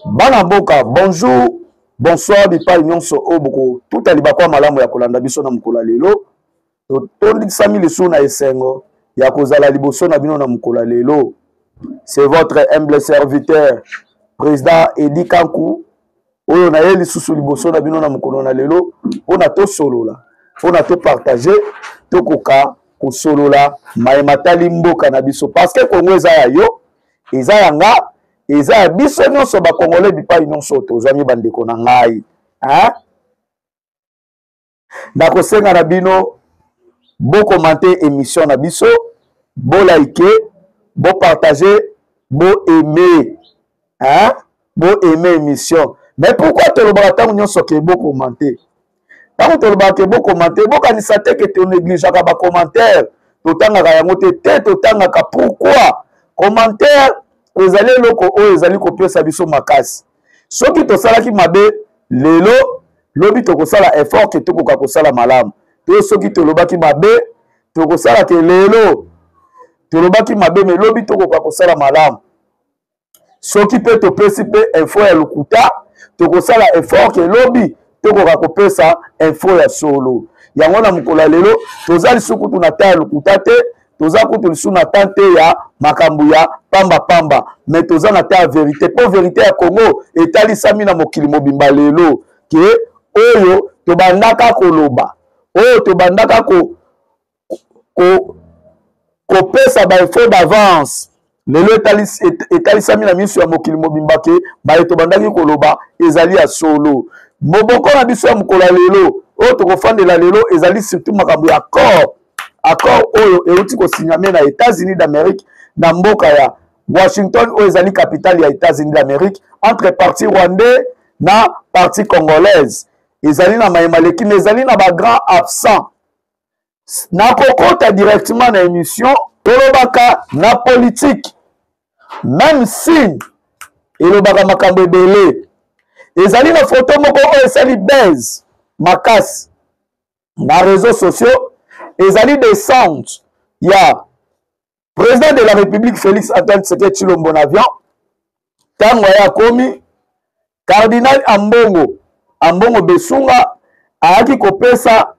Bana mboka, bonjour, bonsoir bipai nyonso oyo bokotuta libaku ya malamu ya kolanda biso na mokolo ya lelo. Totondisami lisusu na esengo ya kozala liboso na bino na mokolo ya lelo. C'est votre humble serviteur, président Eddy Kanku, oyo naye lisusu liboso na bino na mokolo na lelo mpo na tosolola, mpo na topartage, tokoka kosolola maye matali mboka na biso, parce que Congo eza ya yo, eza ya nga, eza ya biso nyonso ba Congolais bipai nyonso tozwami, bandeko na ngai, hein? Nakosenga na bino bokomante émission na biso, bolike, bopartage, boaime, hein? Boaime émission. Mais pourquoi tolobaka ntango nyonso ke bokomante? Ntango tolobaka ke bokomante, bokanisa te ke tonegligeaka bacommentaire, totangaka yango te. Te, totangaka. Pourquoi? Commentaire ezali eloko oyo ezali kopesa biso makasi. Soki tosalaki mabe lelo, lobi tokosala effort ke tokoka kosala malamu. To soki tolobaki mabe, tokosala ke lelo tolobaki mabe, me lobi tokoka kosala malamu. Soki mpe topesi mpe info ya lokuta, tokosala effort ke lobi tokoka kopesa info ya solo. Yango na mokolo ya lelo toza lisusu kutu na ta ya lokuta te, toza kutu lisusu na ta te ya makambo ya pamba pamba, mais toza na ta ya verité, mpo verité ya Congo etalisami na mokili mobimba lelo ke oyo tobandaka koloba, oyo tobandaka kopesa ba info d'avance, lelo etalisami na miso ya mokili mobimba ke baye tobandaki koloba ezali ya solo. Moboko na biso ya mokolo ya lelo oyo tokofandela lelo ezali surtout makambo ya accord, accord oyo euti kosinyame na États-Unis d'Amérique, na mboka ya Washington oyo ezali capitale ya États-Unis d'Amérique, entre parti rwandais na parti congolaise. Ezali na mayema leki, mais ezali na ba grand absent. Nakokota directement na émission. Tolobaka na politique, même signe elobaka makambo ebele. Ezali na photo moko oyo esali buzz makasi na réseaux sociaux, ezali descente ya président de la République Félix Antoine Tshisekedi Tshilombo na avion. Ntango aye akomi, cardinal Ambongo, Ambongo Besunga ayaki kopesa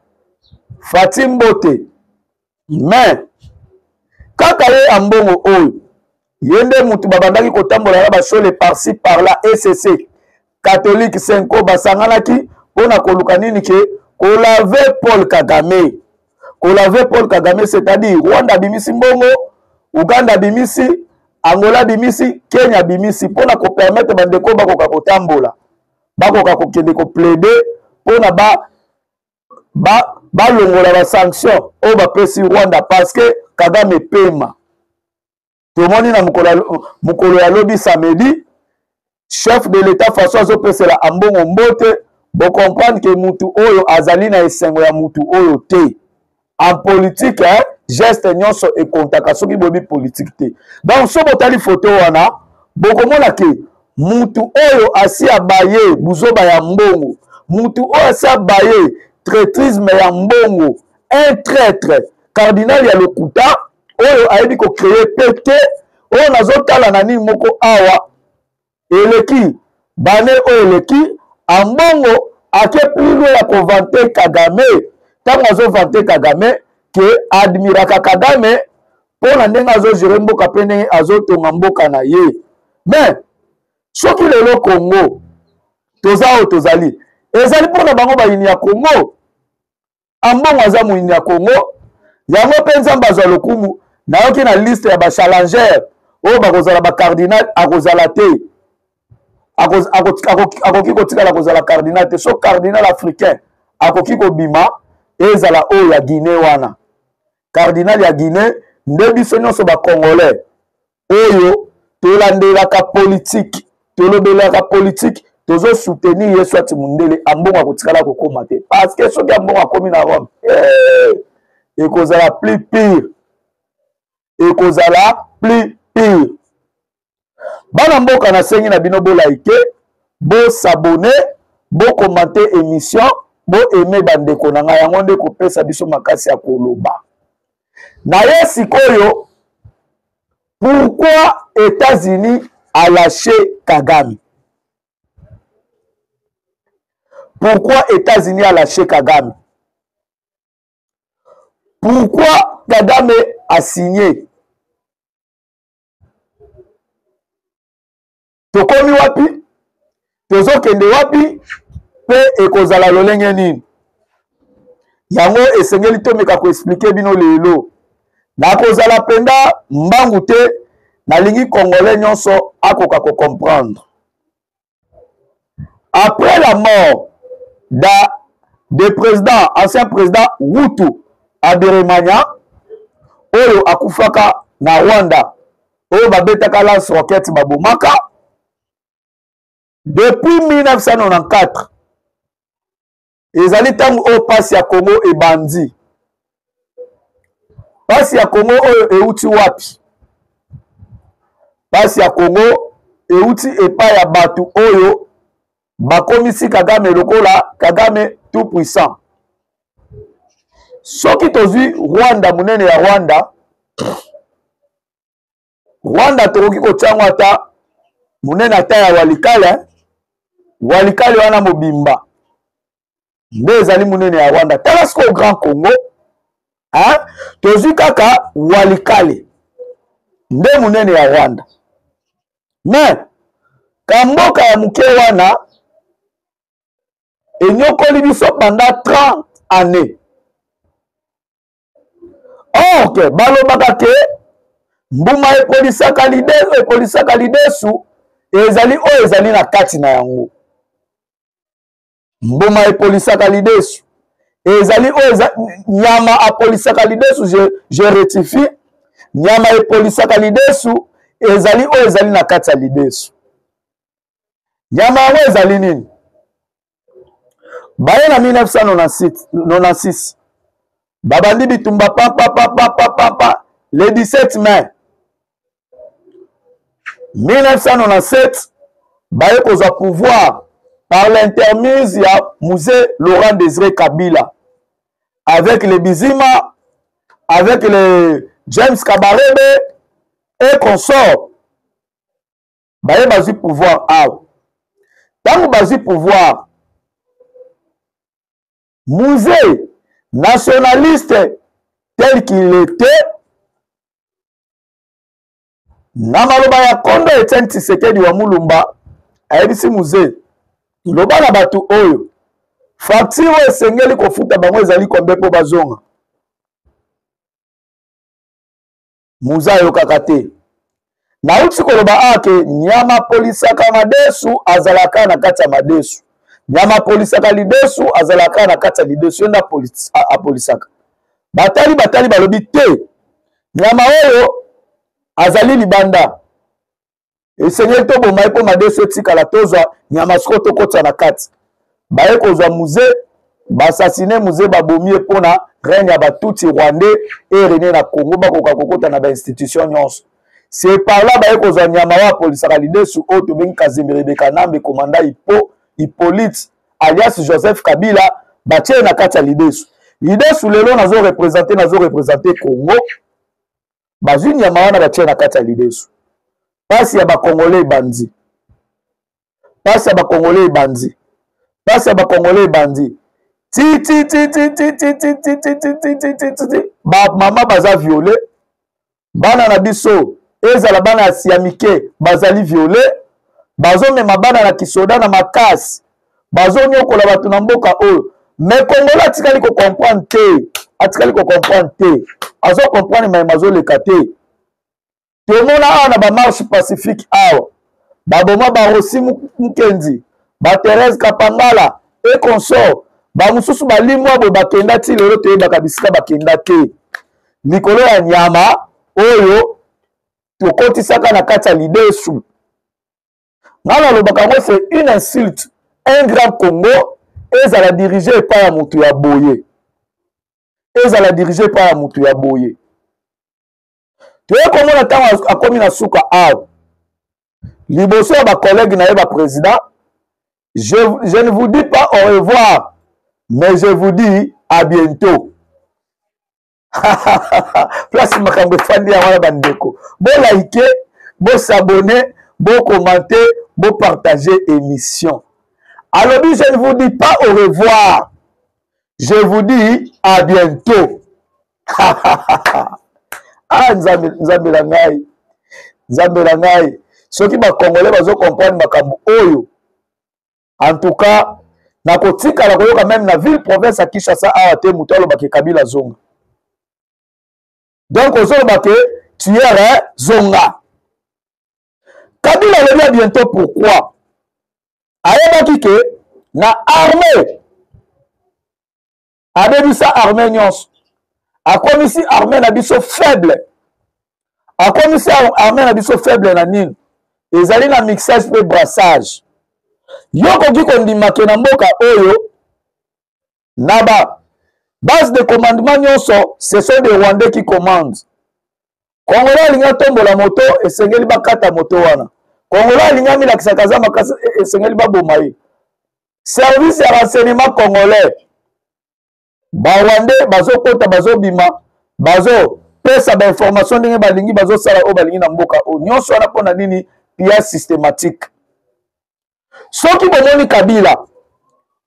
Fati mbote, mais kaka ye Ambongo oyo ye nde mutu babandaki kotambola na bashole par-ci par-là, ECC catholique Senko basanganaki mpona koluka nini? Ke kolave Paul Kagame, kolave Paul Kagame, c'est-à-dire Rwanda abimisi mbongo, Uganda abimisi, Angola abimisi, Kenya abimisi mpona kopermettre bandeko bakoka kotambola, bakoka kokende koplaide mpona balongola ba basanction oyo bapesi Rwanda, parce que Kagame pema. Tomoni na mokolo ya lobi samedi, chef de l'État façon azopesela Ambongo mbote, bocomprendre ke mutu oyo azali na esengo ya mutu oyo te. En politique, hein, geste nyonso ekontaka soki boyebi politique te. Donc so botali photo wana, bokomona ke mutu oyo asi abaye buzoba ya mbongo, mutu oyo asi abaye traîtrisme ya mbongo, un traître cardinal ya lokuta oyo ayebi kocreye pe te. Oyo nazotala na nini moko awa eleki bane oyo eleki, Ambongo ake plus loin ya kovante Kagame. Ntango azovante Kagame ke admiraka Kagame mpo na ndenge azogere mboka mpe ndenge azotonga mboka na ye. Mais soki lelo Congo toza oyo tozali, ezali mpo na bango bayini ya Congo. Ambongo aza moyini ya Congo, yango mpe Nzambe azwa lokumu. Nayoki na liste ya bachallenger oyo bakozala bacardinal, akozala te, akoki kotikala kozala cardinal te. So cardinal africain akoki kobima, ezala oyo ya Guinée wana, cardinal ya Guinée. Nde biso nyonso bacongolais oyo tolandelaka politike, tolobelaka politike, tozosoutenir ye, soit mundele Ambongo akotikala kokóma te, parce que soki Ambongo akomi na Rome, hey, ekozala plus pire, ekozala plus pire. Bana mboka, nasengi na bino bolike, bosabone, bokomante émission, boaime bandeko na ngai. Yango nde kopesa biso makasi ya koloba na ye sikoyo. Pourquoi États-Unis a lâché Kagame? Pourquoi États-Unis a lâché Kagame? Pourquoi Kagame a signé? Tokomi wapi? Tozokende wapi? Mpe ekozala lolenge nini? Yango esengeli tomeka koexplike bino lelo. Nakozala mpenza mbangu te, nalingi Congolais nyonso akoka kocomprendre. Après la mort da de président, ancien président Hutu Aberemanya, oyo akufaka na Rwanda, oyo babetaka lance roquette babomaka depuis 1994 ezali ntango oyo mpasi ya Congo ebandi. Mpasi ya Congo oyo euti wapi? Mpasi ya Congo euti epai ya bato oyo bakomisi Kagame lokola Kagame tout puissant. Soki tozwi Rwanda, monene ya Rwanda, Rwanda tokoki kotia yango ata monene ata ya Walikale, Walikale wana mobimba nde ezali monene ya Rwanda. Tala sikoyo Grand Congo hein? Tozwi kaka Walikale nde monene ya Rwanda, mais kamboka ya moke wana enyokoli biso pendant 30 années. Or ke balobaka ke mbuma ekolisaka lidesu, ekolisaka lidesu ezali oyo ezali na kati na yango. Mbuma epolisaka lidesu ezali oyo eza nyama apolisaka lidesu, je rectifie, nyama epolisaka lidesu ezali oyo ezali na kati ya lidesu. Nyama yango ezali nini? Baye na 1996 babandi bitumba papapapapapa le 17 mai 1997 baye kozwa pouvoir par l'intermise ya Mzee Laurent Désiré Kabila avec les Bizima, avec les James Kabarebe et consorts. Baye bazwi pouvoir awa. Ntango bazwi pouvoir, Mzee nationaliste tel qu'il était, na maloba ya kondo Etienne Tshisekedi wa Mulumba ayebisi Mzee, loba na bato oyo facture oyo esengeli kofuta bango ezali kombe mpo bazonga. Muza ayokaka te. Nauti koloba awa ke nyama apolisaka madesu azalaka na kati ya madesu, nyama apolisaka lidesu azalaka na kati ya lidesu, ye nde apolisaka. Batali batali balobi te, nyama oyo azali libanda, esengeli toboma ye mpo madesu etikala, tozwa nyama sikoyo tokotisa na kati. Baye kozwa Muze, baassassine Muze, babomi ye mpo na règne ya batutsi rwandais e rene na Congo, bakoka kokota na bainstitution nyonso. C'est par là baye kozwa nyama oyo apolisaka lidesu oyo tobengi Kazemberebe Kanambe, komanda Hippolyte alias Joseph Kabila, batie ye na kati ya lidesu. Lidesu lelo nazo represente, nazo represente Congo. Bazwi nyama wana batie na kati ya lidesu. Pasi ya bakongole ebandi, pasi ya bakongole ebandi, pasi ya bakongole ebandi ti ti ti ti ti ti ti ti ti ti ti ti ti ti ti. Ba mama baza viole, bana na biso ezala bana ya ya mike bazali viole, bazomema bana na kisoda na makasi, bazonyokola bato na mboka oyo. Mais Congolais atikali kocomprendre te, atikali kocomprendre te, azokomprendre mayema azoleka te. Tomona awa na bamarche pacifique awa baboma barosi Mukendi, ba Therese Kapangala et consort, bamosusu balimwa boye bakenda ti lelo toyebaka bisika bakenda te, likolo ya nyama oyo tokotisaka na kati ya lidesu. Nga nalobaka yango, c'est une insulte, un grand Congo ezala dirige epai ya moto ya boye, ezala dirige epai ya moto ya boye. Toye komona ntango akomi na suka awa liboso ya bacollègue na ye baprésident, je ne vous dis pas au revoir, mais je vous dis à bientôt. Place makambo efandi yango wana, bandeko, bolike, bosabone, bokomante, bopartage émission. Alobi, je ne vous dis pas au revoir, je vous dis à bientôt. Ah, nzambe, nzambe na ngai, nzambe na ngai, soki bacongolais bazocomprendre makambo oyo, en tout cas nakotikala koyoka meme na ville province ya Kinshasa awa te moto alobaka Kabila zonga. Donc ozoloba ke tueur zonga. Kabila alobi ya bientôt pourquoi? Ayebaki ke na armée abebisa armée nyonso, akomisi armée na biso faible, akomisi armée na biso faible na nini? Ezali na mixage mpe brassage. Yo okoki kondima ke na mboka oyo na ba base de commandement nyonso ce sont des Rwandais qui commandent. Congolais alingi atombola moto, esengeli bakata moto wana. Congolais alingi amilakisaka aza makasi, esengeli baboma ye. Service ya renseignement congolais, ba Rwandais bazokota, bazobima, bazopesa ba information ndenge balingi, bazosala oyo balingi na mboka oyo. Nyonso wana mpo na nini? Pillage systématique. Soki bomoni Kabila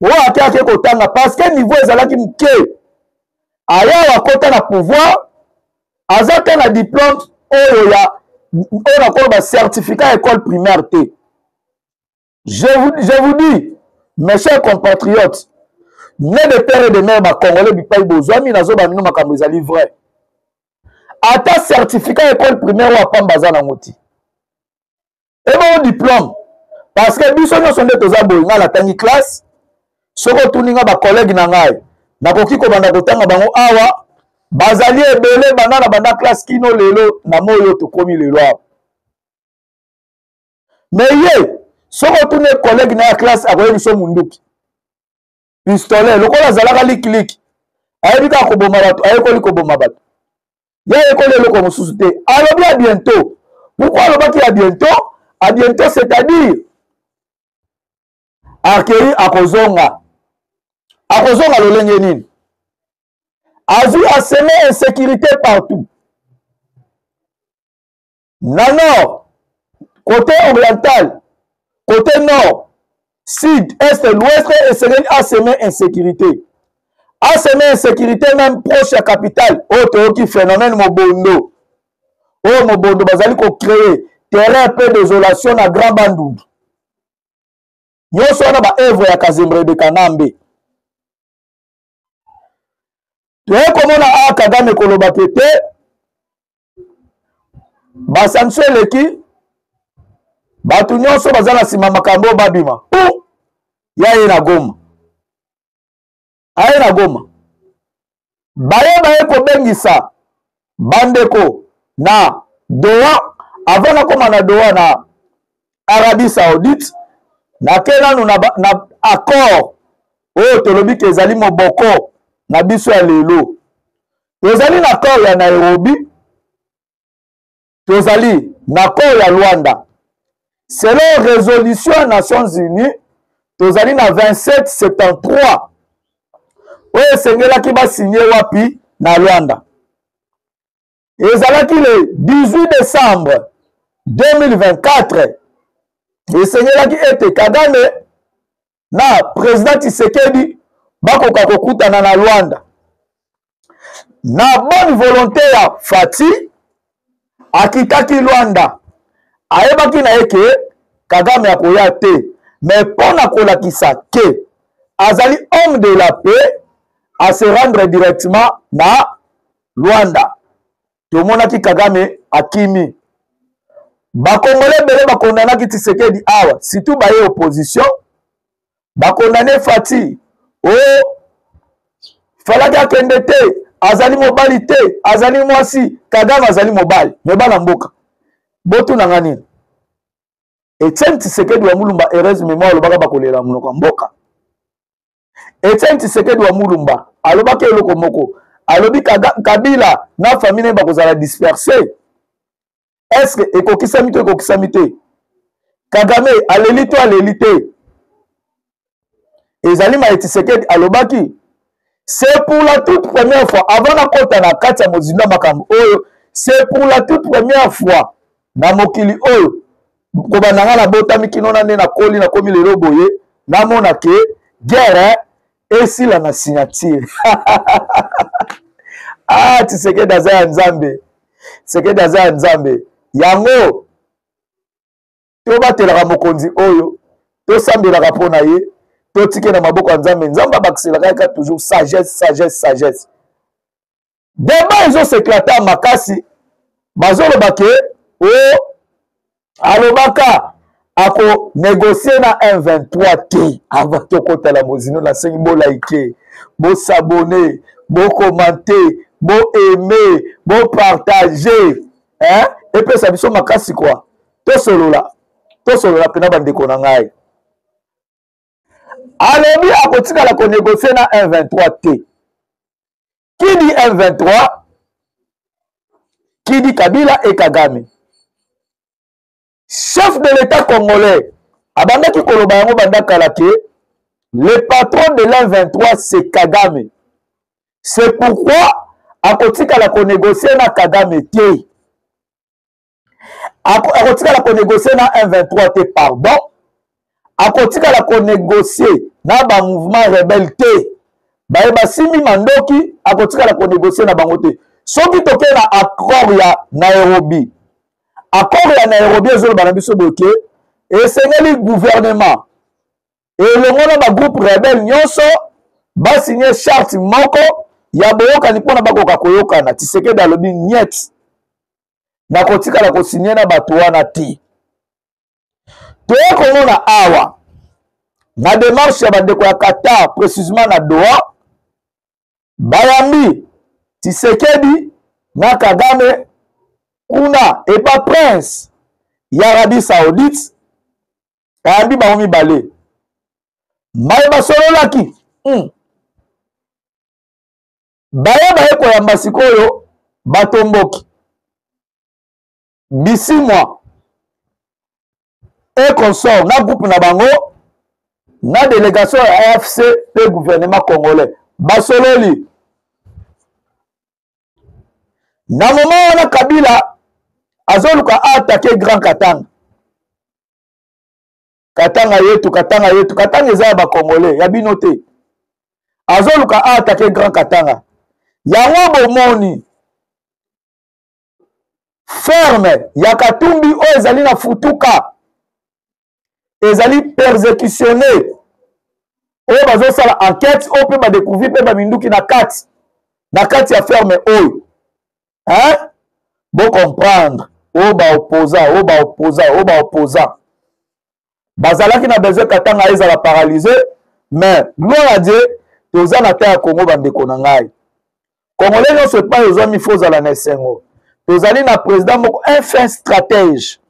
oyo ake ake kotanga parce que niveau ezalaki moke, aya akota na pouvoir, aza te na diplôme oyo ya oyo nakoloba certificat ya école primaire te. Je vous dis, mes chers compatriotes, né de père et de mère bacongolais bipai bozwami, nazoba bino makambo ezali vrai. Ata certificat ya école primaire oyo apamba aza nango ti ebongo diplôme, parce que biso nyonso nde toza boye. Ngai natangi classe, soki otuni nga bacollègue na ngai, nakoki kobanda kotanga bango awa, bazali ebele banda na banda classe kino lelo na moi oyo tokomi lelo awa. Me ye soki otuni collègue na ya classe, akoyebi biso munduki pistolet, lokola azalaka likiliki, ayebi kaka koboma bato, ayekoli koboma bato, ye ayekoli eloko mosusu te. Alobi ya bientôt. Pourquoi alobaki ya bientôt? A bientôt, c'est-à-dire akei, akozonga. Akozonga lolenge nini? Azwi aseme insécurité partout na nord, côté oriental, côté nord, sud, est, l'ouest. Esengeli aseme insécurité, aseme insécurité même proche ya capitale oyo. Toyoki phénomène mobondo oyo, mobondo bazali kocreye terrain mpe désolation na Grand Bandundu. Nyonso wana baevre ya Kazembre de Kanambe. Toye komona a Kagame koloba ke te, basanction eleki, bato nyonso baza na nsima makambo oyo babima po ya ye na Goma, aye na Goma, baye baye kobengisa bandeko na Doha. Avant nakoma na Doha na Arabie Saoudite, nake nanu na accord oyo tolobi ke ezali moboko na biso ya lelo. Tozali na accord ya Nairobi, tozali na accord ya Luanda. Selon résolution ya Nations Unies, tozali na 2773 oyo esengelaki basinye wapi? Na Luanda. Ezalaki le 18 décembre 2024. Esengelaki ete Kagame na président Tshisekedi bakoka kokutana na Luanda. Na bonne volonté ya Fati, akitaki Luanda, ayebaki na ye ke Kagame akoya te, mais mpo na kolakisa ke azali homme de la paix, a se rendre directement na Luanda. Tomonaki Kagame akimi. Bakongole ebele bakondanaki Tshisekedi awa, surtout baye opposition bakondane Fati o oh, falaki akende te, azali mobali te, azali mwasi. Kagame azali mobali me bana mboka botuna nga nini? Etienne Tshisekedi wa Mulumba, heureuse mémoire, alobaka bakolela monoko ya mboka. Etienne Tshisekedi wa Mulumba alobaki eloko moko, alobi Kabila na famille na ye bakozala disperse. Est-ce que ekokisami to ekokisami te? Kagame aleli to aleli te? Ezali maye Tshisekedi alobaki. C'est pour la toute première fois, avant nakota na kati ya mozindo ya makambo oyo, c'est pour la toute première fois na mokili oyo, kobanda nga nabotami kino na nde nakoli nakomi lelo boye. Namona ke guerre esila na signature. Ah, Tshisekedi aza ya Nzambe. Tshisekedi aza ya Nzambe. Yango tobatelaka mokonzi oyo, tosambelaka mpo na ye, totike na maboko ya Nzambe. Nzambe abakiselaka ye kaka toujours sagesse, sagesse, sagesse. Debat ezo s'éclater makasi, bazoloba ke o oh, alobaka ako négocier na M23 te. Avant tokota na mozindo, nasengi bo like, bo s'abonner, bo commenter, bo aimer, bo partager, hein? Epesa biso makasi quoi. Tosolola, tosolola pena bandeko na ngai. Alobi akotikala ko négocier na M23 te. Qui dit M23? Qui dit Kabila et Kagame? Chef de l'État congolais abandaki koloba yango banda kala ke le patron de l'M23 c'est Kagame. C'est pourquoi akotikala konégocier na Kagame te. Akotikala konégocier na M23 te, pardon. Akotikala konégocier na ba mouvement rebelle te. Baye basimbi mandoki, akotikala konégocier na bango te. Soki toke na accord ya Nairobi, accord ya Nairobi ezoloba na biso boye ke esengeli gouvernement elongo na ba groupe rebelle nyonso basigne charte moko ya boyokani mpona bakoka koyokana. Tshisekedi alobi niet, nakotikala kosigne na bato wana te. Toye komona awa na démarche ya bandeko ya Qatar, précisément na Doha, bayambi Tshisekedi na Kagame kuna epa prince ya Arabie Saoudite, ayambi bango mibale, maye basololaki. Baye baye koyamba sikoyo batomboki Bisimwa et consort na groupe na bango na délégation ya AFC pe gouvernement congolais basololi. Na moment wana Kabila azoluka attaquer Grand Katanga. Katanga yetu, Katanga yetu, Katanga eza ya ba Congolais, ya bino te. Azoluka attaquer Grand Katanga. Yango bomoni ferme ya Katumbi oyo ezali na Futuka ezali persécutionné, oyo bazosala enquête, oyo mpe badécouvrir mpe baminduki na kati, na kati ya ferme oyo, hein? Bo comprendre, oyo ba opposant, oyo ba opposant, oyo ba opposant bazalaki na besoin Katanga ezala paralysé, mais gloire à Dieu, toza na ta ya Congo. Bandeko na ngai Congolais nyonso epai ozwami, fo ozala na esengo. Tozali na président moko un fin stratège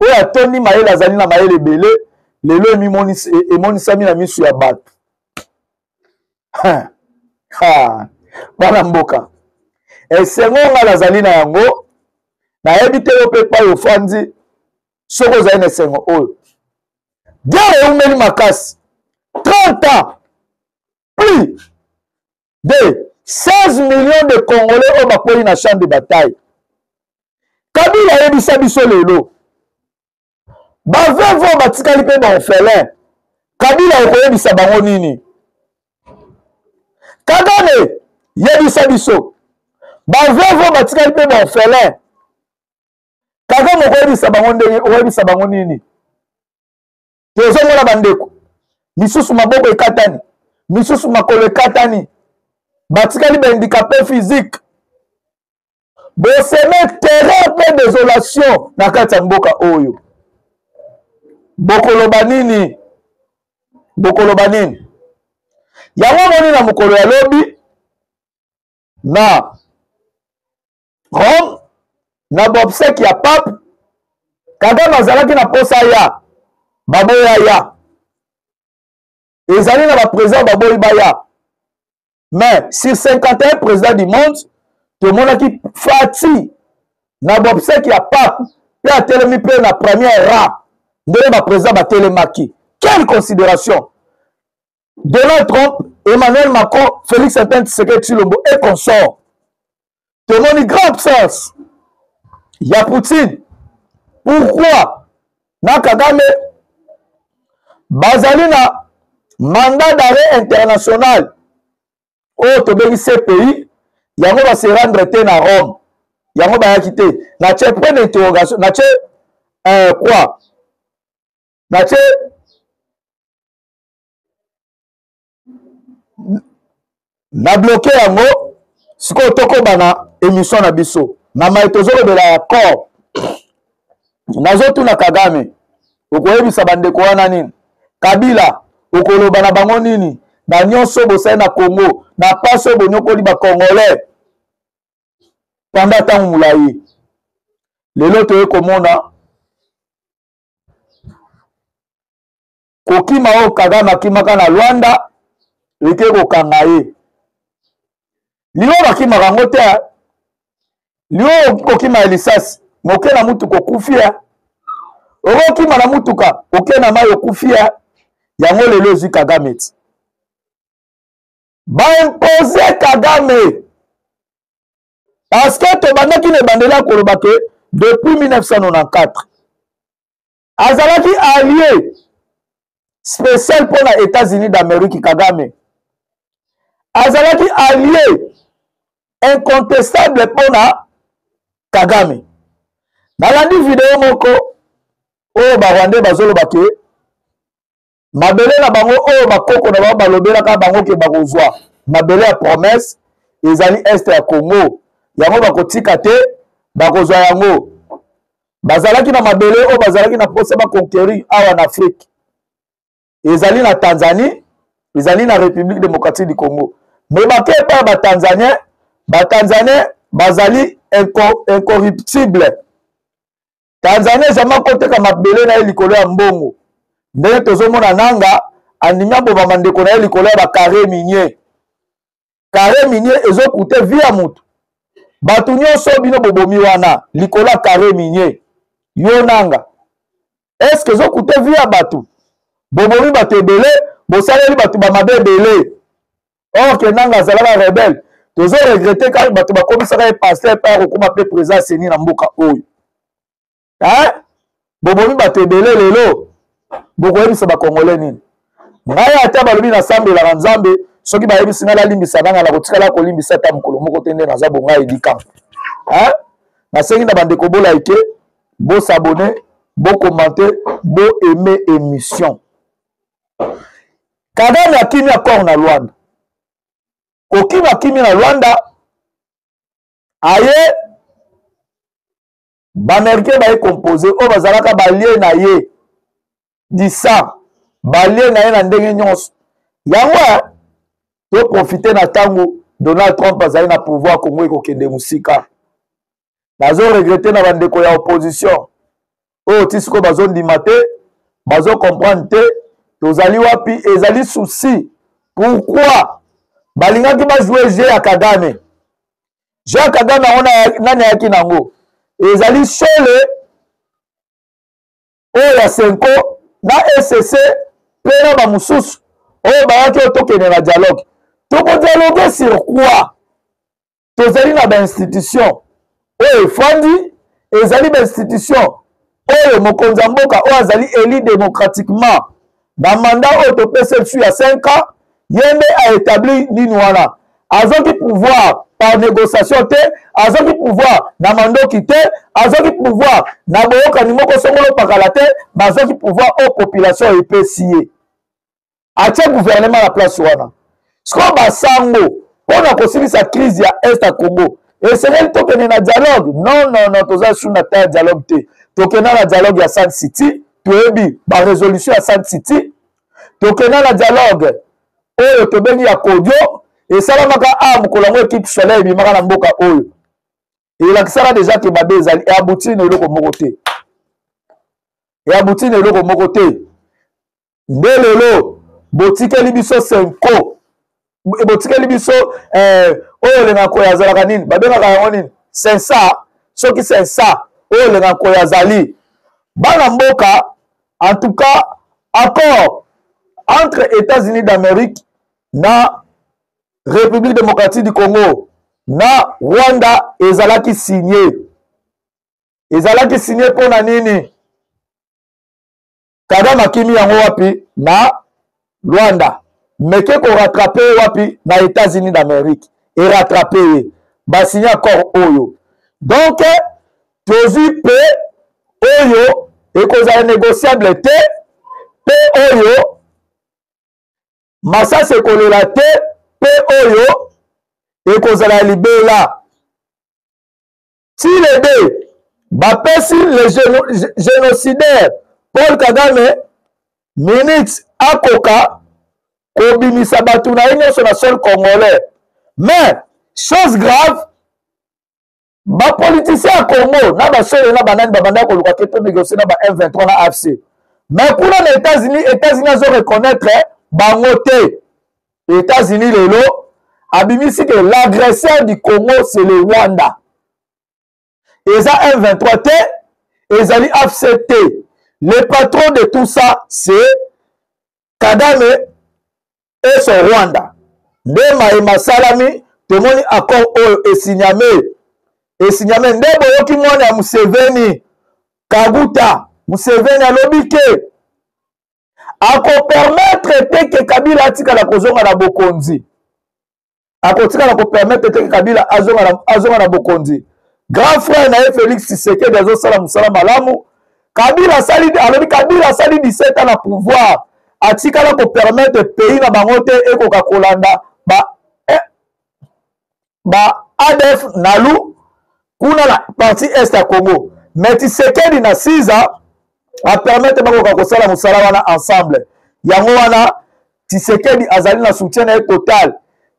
oyo atondi mayele, azali na mayele ebele, lelo emonisami na miso ya bato. Bana mboka, esengo ngai nazali na yango, nayebi te yo mpe epai ofandi soki ozali na esengo oyo. Guerre eumeli makasi 30 ans, plus de 16 millions de Congolais oyo bakweli na champ de bataille. Kabila ayebisa biso lelo baveuve oyo batikali mpe baorphelin, Kabila okoyebisa bango nini? Kagame yebisa biso baveuve oyo batikali mpe baorphelin, Kagame okoyebisa bango ndenge, okoyebisa bango nini? Tozomona bandeko misusu maboko ekatani, misusu makolo ekatani, batikali bahandicapé physique. Boseme terreur mpe désolation na kati ya mboka oyo. Bokoloba nini? Bokoloba nini? Yango omoni na mokolo ya lobi na Rome, na bobsek ya pape, Kagame azalaki na posa ya baboya ya ezali na baprésident baboyi baya, mais sur 51 présidents du monde tomonaki Fati na bobsek ya pape mpe atelemi mpe na première rang ndenge baprésident batelemaki. Quelle considération! Donald Trump, Emmanuel Macron, Félix Antoine Tshisekedi Tshilombo et consorts. Tomoni grande absence ya Poutine. Pourquoi na Kagame bazali na Mandat d'arrêt international oyo tobengi CPI, yango ba se rendre te na Rome, yango bayaki te. Natie point d'interrogation, natie quoi, natie na bloke yango. Sikoyo tokoba na émission na biso na mai tozolobela ya corps. Nazotuna Kagame, okoyebisa bandeko wana nini? Kabila, okoloba na bango nini na nyonso bosali na Congo, na mpasi oyo bonyokoli bacongolais panda ntango molai? Lelo toye komona kokima oyo Kagame akimaka na Luanda eke kokanga ye. Liwa bakimaka yango te. Liwa okoki kokima ya lisasi moke na motuka, okufi ya okokima na motuka oke na mai, okufi ya yango. Lelo ezwi Kagame ti baimpose Kagame, parce que tobandaki na ebandeli ya koloba ke depuis 1994 azalaki allié spécial mpo na États-Unis d'Amérique. Kagame azalaki allié incontestable mpo na Kagame. Nalandi video moko oyo barwandais bazoloba ke mabele na bango oyo bakoko na bango balobelaka bango ke bakozwa mabele ya promesse ezali este ya Congo, yango bakotika te, bakozwa yango. Bazalaki na mabele oyo bazalaki na mposa baconquérir awa na Afrique, ezali na Tanzanie, ezali na République démocratique du Congo. Me bake epai ya batanzanien, batanzanien bazali incorruptible. Tanzanie ezama koteka mabele na ye likolo ya mbongo, ndenge tozomona Nanga andimi aboma ndeko na ye likolo ya bacarré minier. Carré minier ezokute vie ya motu. Bato nyonso bino bobomi wana likolo ya carré minier, yo Nanga, eske ezokute vie ya bato? Bobomi bato ebele, bosaleli bato bamabe ebele. Or ke Nanga azalaka rebelle, tozo regrete kaka bato bakomisaka ye pasteur mpe akokoma mpe président seni na mboka oyo. Hein? Bobomi bato ebele, lelo bokoyebisa bakongole nini? Ngai ata balobi nasambelaka Nzambe, soki bayebisi ngai nalimbisa nanga, nakotikala kolimbisa ata mokolo moko te. Nde naza bongai likambo. Hein? Nasengi na bandeko bolaike, bosabone, bokomante, boaime émission. Kagame akimi accord na Luanda. Kokima akimi na Luanda, aye baaméricain baye compose oyo bazalaka balie na ye disa, balie na ye na ndenge nyonso. Yango toprofite na ntango Donald Trump azali na pouvoir, Congo ekokende mosika. Nazo regrete na bandeko ya opposition oyo ti sikoyo bazondima te, bazo comprendre te tozali wapi. Ezali souci pourquoi balingaki bajoue jeu ya Kagame. Jeu ya Kagame yango nani ayaki nango? Ezali Shole oyo ya Senko na ECC mpe na bamosusu oyo bayaki oyo tokende na dialogue. Tokodialogue sur quoi? Tozali na bainstitution oyo efandi, ezali bainstitution oyo mokonzi ya mboka oyo azali élu démocratiquement na mandat oyo topesi biso ya 5 ans, ye nde aétabli nini wana. Azwaki pouvoir par négociation te, azwaki pouvoir na mandoki te, azwaki pouvoir na boyokani moko songolo pakala te, bazwaki pouvoir oyo population epesi ye, atie gouvernement na place wana. Sikoyo basango, mpo na kosilisa crise ya est ya Congo, esengeli tokende na dialogue? Non, non, non, toza su na ta ya dialogue te. Tokenda na dialogue ya Sun City, toyebi barésolution ya Sun City. Tokenda na dialogue oyo tobengi ya Kodio, esalamaka a mokolo yango ekipe soleil ebimaka na mboka oyo elakisaka deja ke mabe ezali, eabuti na eloko moko te, eabuti na eloko moko te. Nde lelo botikeli biso Senko, botikeli biso oyo olenga nkoyo azalaka nini, babengaka yango nini, sensa, soki sensa oyo olenga nkoyo azali. Bana mboka, en tout cas accord entre États-Unis d'Amérique na République démocratique du Congo na Rwanda ezalaki signé. Ezalaki signé mpo na nini? Kagame akimi yango wapi? Na Luanda meke korattrape ye wapi na États-Unis d'Amérique erattrape ye basigne accord oyo donc tozwi mpe oyo ekozala négociable te mpe oyo masasi ekolela te mpe oyo ekozala libela ti le de bapesi le génocidaire paul kagame minute akoka kobimisa bato na ye nyonso na sol congolais mais chose grave bapoliticien ya congo na basole na banani babandaki koluka te to négocie na ba m23 na afc mais kuna na états-unis états-unis azo reconnaître bango te États-Unis lelo abimisi que l'agresseur du Congo c'est le Rwanda. Eza M23 te, ezali AFC te. Le patron de tout ça c'est Kagame et son Rwanda. Nde maye masalami tomoni accord oyo esigname esigname nde boyoki mwana ya Museveni Kaguta Museveni alobi ke akopermettre te ke kabila atikala kozonga na bokonzi akotikala kopermettre te ke kabila azonga na bokonzi grand frère na ye félix tshisekedi azosala mosala malamu kabila asali alobi kabila asali 17 ans na pouvoir atikala kopermettre pays na bango te ekoka kolanda ba eh, ba adf nalu kuna na partie est ya congo mais tisekedi na siza apermettre bakoka kosala mosala wana ensemble yango wana tisekedi azali na soutien na ye total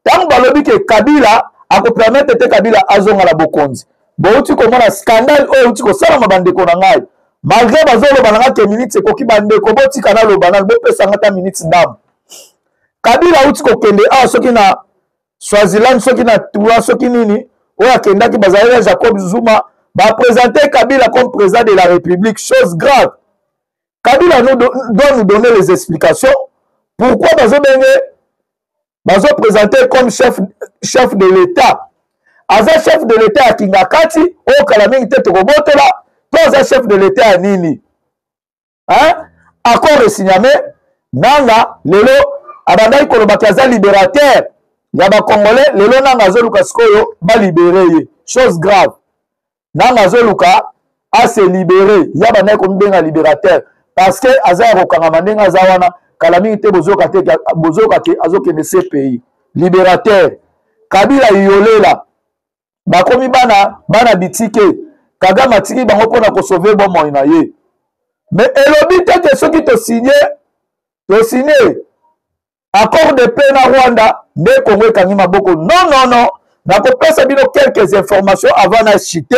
ntango balobi ke kabila akopermettre te kabila azonga na bokonzi bouti komona scandale oyo euti kosalama bandeko na ngai malgre bazoloba na ngai ke miniti ekoki bandeko botika naloba nanu bopesa ngai ata miniti ndambo kabila auti kokende awa soki na Swaziland soki na Tua soki nini oyo akendaki bazali na Jacob Zuma ba présenter Kabila comme président de la République chose grave Kabila nous doit nous donner les explications pourquoi bazobenge bazo présenter comme chef chef de l'État aza chef de l'État ya Kingakati oyo kala mingi te tokobotola to aza chef de l'État ya nini hein? accord esigname nanga lelo abandaki koloba ke aza libérateur ya bacongolais lelo nanga azoluka sikoyo balibere ye chose grave nanga azoluka ase libere ye abandaki komibenga libérateur parce que aza ya kokangama ndenge aza wana kala mingi te bozoyoka te azokende cpi libérateur kabila yolela bakomi bana bana bitike kagame atiki bango mpo na kosauve bomoi na ye me elobi te ke soki tosigne tosigne accord de paix na rwanda nde kongo ekangi maboko non non non nakopesa bino quelques informations avant na chite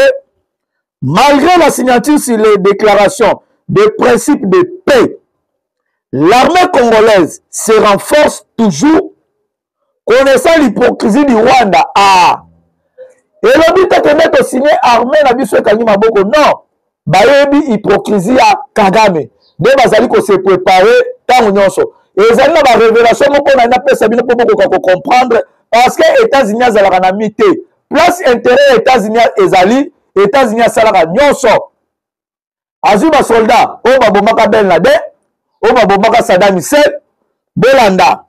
malgré la signature sur les déclarations de principe de paix l'armée congolaise se renforce toujours connaissant l'hypocrisie du Rwanda ah elobi te kende tosigne armée na biso ekangi maboko non bayebi hypocrisie ya Kagame nde bazali kose prepare ntango nyonso ezali na barevelation moko na napesa bino mpo bokoka kocomprendre parce que États-Unis azalaka na mi te place intérêt ya États-Unis ezali États-Unis asalaka nyonso azwi basoldat oyo babomaka Ben Laden oyo babomaka Saddam Hussein bolanda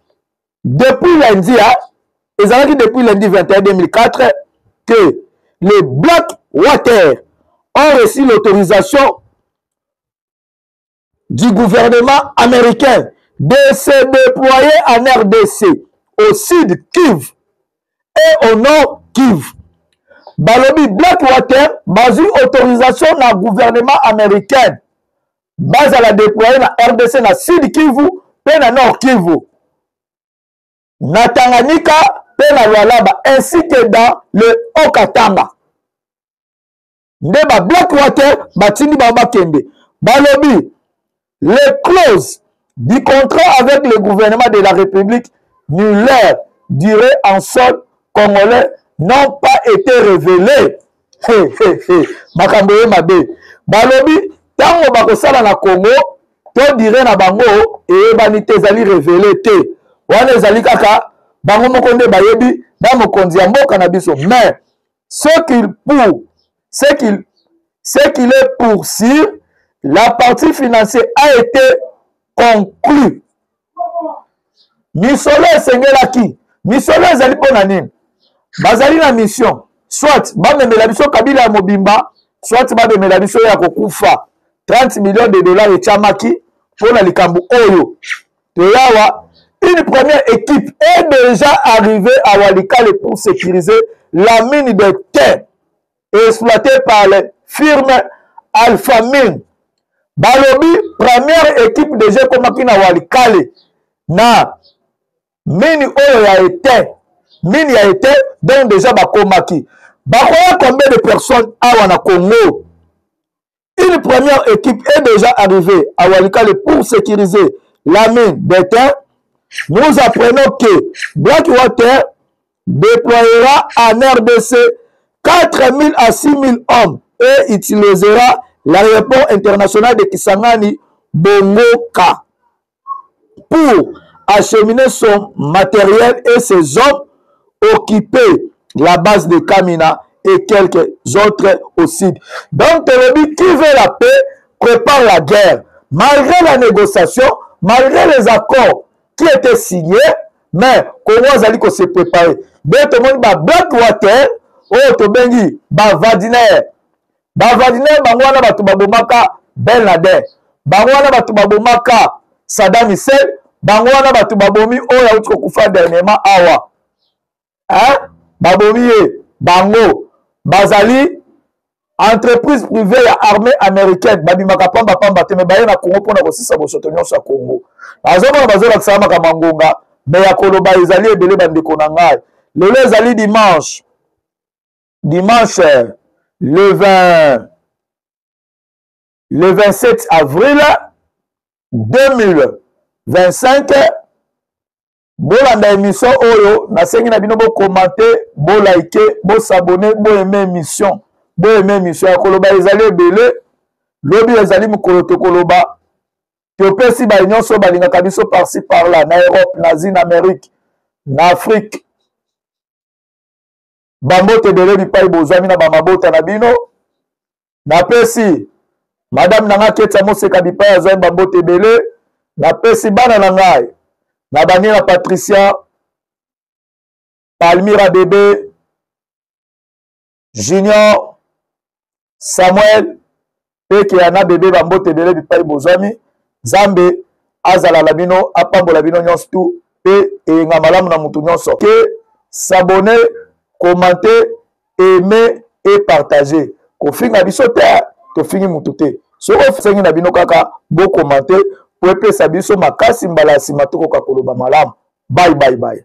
depuis lundi hein, ezalaki depuis lundi 21 2004 que les Black Water ont reçu l'autorisation du gouvernement américain de se déployer en RDC au sud Kivu et au nord Kivu. Balobi Blackwater bazwi autorisation na gouvernement américain bazala déployer na RDC na sud Kivu mpe na nord Kivu na Tanganyika mpe na Lualaba ainsi que dans le Haut-Katanga. Nde ba Blackwater batindi bango bakende. Balobi les clauses du contrat avec le gouvernement de la République ni leur durée en sol congolais n'ont pas été révélées. Hey, hey, hey. makambo ye mabe balobi ntango bakosala na congo to dire na bango eyebani te ezali revele te wana ezali kaka bango moko nde bayebi na mokonzi ya mboka na biso mais ce qu'il pour ce qu'il ce qu'il est pour sûr la partie financière a été conclue. Misolo esengelaki, misolo ezali mpo na nini? Bazali na mission, soit bamemela biso Kabila ya mobimba, soit bamemela biso ya kokufa. 30 millions de dollars etiamaki mpo na likambo oyo. Toyawa, une première équipe est déjà arrivée à Walikale pour sécuriser la mine de thé exploitée par les firmes Alpha Mine. Balobi première équipe déjà ekomaki na Walikale na mine oyo ya ete, mine ya ete, donc déjà bakomaki. Bakoya combien de personnes awa na Congo? Une première équipe est déjà arrivée à Walikale pour sécuriser la mine d'étain. Nous apprenons que Blackwater déploiera en RDC 4 000 à 6 000 hommes et utilisera l'aéroport international de Kisangani, Bongoka, pour acheminer son matériel et ses hommes occuper la base de Kamina et quelques autres au sud. Donc, Tolobi, qui veut la paix, prépare la guerre. Malgré la négociation, malgré les accords qui étaient signés, mais Congo azali ko se préparer. Bien, tout le monde ba Blackwater, oyo tobengi ba Vadiner. Ba Vadiner bango wana bato babomaka Ben Laden. Bango wana bato babomaka Saddam Hussein. Bango wana bato babomi oyo auti kokufa dernièrement awa. Hein? Babomi ye. Bango bazali entreprise privée ya armée américaine, babimaka pamba pamba te, me baye na Congo mpona kosisa bosoto nyonso ya Congo. Nazomona bazolakisa makambo ya ngonga, me ya koloba ezali ebele. Bandeko na ngai, lelo ezali dimanche, dimanche le 20 le 27 avril 2025. Bolanda émission oyo, nasengi na bino bokomante, bolike, bosabone, boaime émission, boaime émission. Ya koloba ezali ebele, lobi ezali mokolo tokoloba. Topesi baye nyonso balingaka biso par-ci par-là, na Europe, na Asie, na Amérique, na Afrique, bambote ebele bipai bozwami na bamabota na bino. Napesi madame na ngai Ketia Moseka bipai azwami bambote ebele. Napesi bana na ngai na bani na Patricia, Palmira, Bebe Junior, Samuel Peke na Bebe, bambote ebele bipai bozwami. Nzambe azala na bino, apambola bino nyonso tu, mpe eyenga malamu na motu nyonso. Ke s'abonner, commenter, aimer et partager. Kofinga biso te, tofingi motu te. Soki osengi na bino kaka bokomante po epesa biso makasi, mbala ya nsima tokoka koloba malamu. Bye bye bye.